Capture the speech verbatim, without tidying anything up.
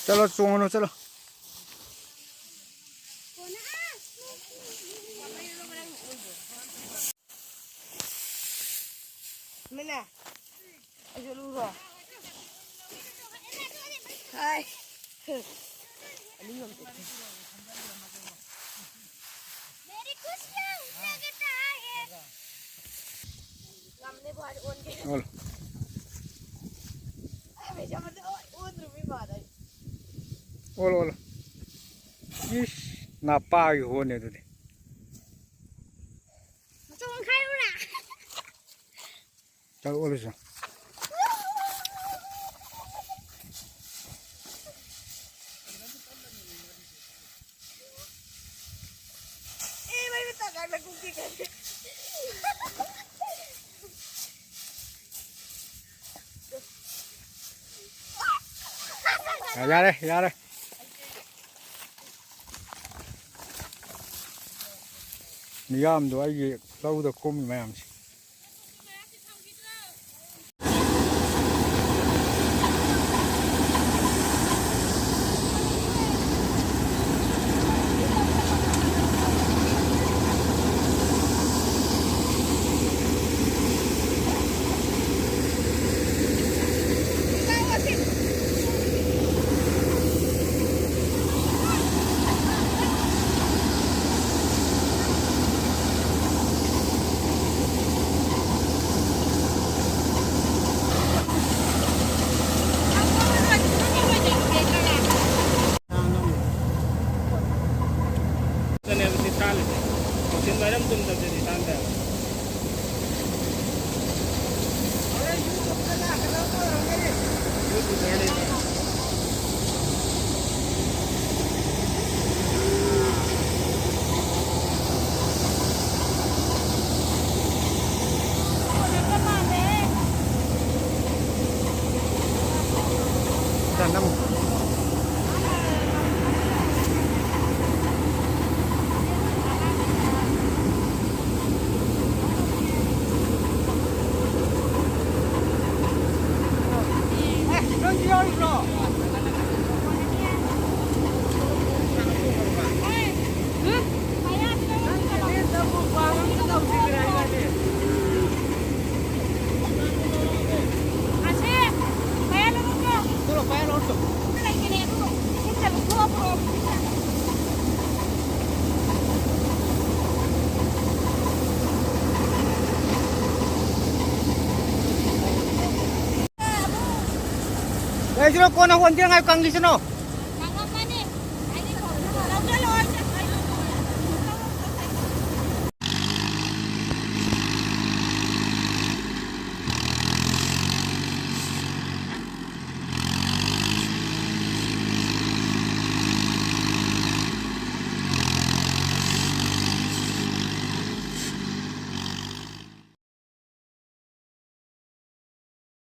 ꯆꯠꯂꯣ, ꯆꯣꯡꯉꯨ, ꯆꯠꯂꯣ꯫ ꯃꯤꯅꯦ, ꯑꯩꯁꯨ ꯂꯨꯔꯣ? ꯍꯥꯏ꯫ ꯑꯅꯤ ꯑꯃ ꯇꯣꯛꯈ꯭ꯔꯦ꯫ ꯉꯝꯅꯦꯕꯨ ꯍꯥꯏꯔꯗꯤ ꯑꯣꯟꯒꯦ꯫ ꯑꯣꯜ꯫ ꯑꯩ ꯃꯦꯁꯤ ꯑꯃꯗ ꯑꯣꯟꯗ꯭ꯔꯨꯃꯤ ꯃꯥꯗ ꯑꯩ꯫ All, all. ꯏꯁ, ꯅꯄꯥꯒꯤ ꯍꯣꯅꯦ ꯑꯗꯨꯗꯤ꯫ ꯆꯣꯡꯈꯥꯏꯔꯨꯔꯥ? ꯆꯠꯂꯣ, ꯑꯣꯜꯂꯨ ꯆꯠꯂꯣ꯫ ꯑꯦ, ꯃꯩ ꯃꯇꯥ ꯀꯥꯏ ꯃꯀꯨ ꯀꯤ ꯀꯥꯏ꯫ ꯌꯥꯔꯦ, ꯌꯥꯔꯦ꯫ ꯃꯤꯌꯥꯝꯗꯣ ꯑꯩꯒꯤ ꯂꯧꯗ ꯈꯣꯝꯃꯤ ꯃꯌꯥꯝꯁꯦ꯫ ꯅꯦꯕ ꯁꯤ ꯇꯥꯜꯂꯤꯁꯦ꯫ ꯀꯛꯆꯤꯡ ꯃꯔꯝ ꯆꯨꯝꯗꯕꯗꯗꯤ ꯇꯥꯟꯗꯦꯕ꯫ ꯂꯩꯁꯅꯨ, ꯀꯣꯟꯅ ꯍꯣꯟꯁꯤꯔ ꯉꯥꯏ, ꯀꯪꯈꯤꯁꯅꯨ꯫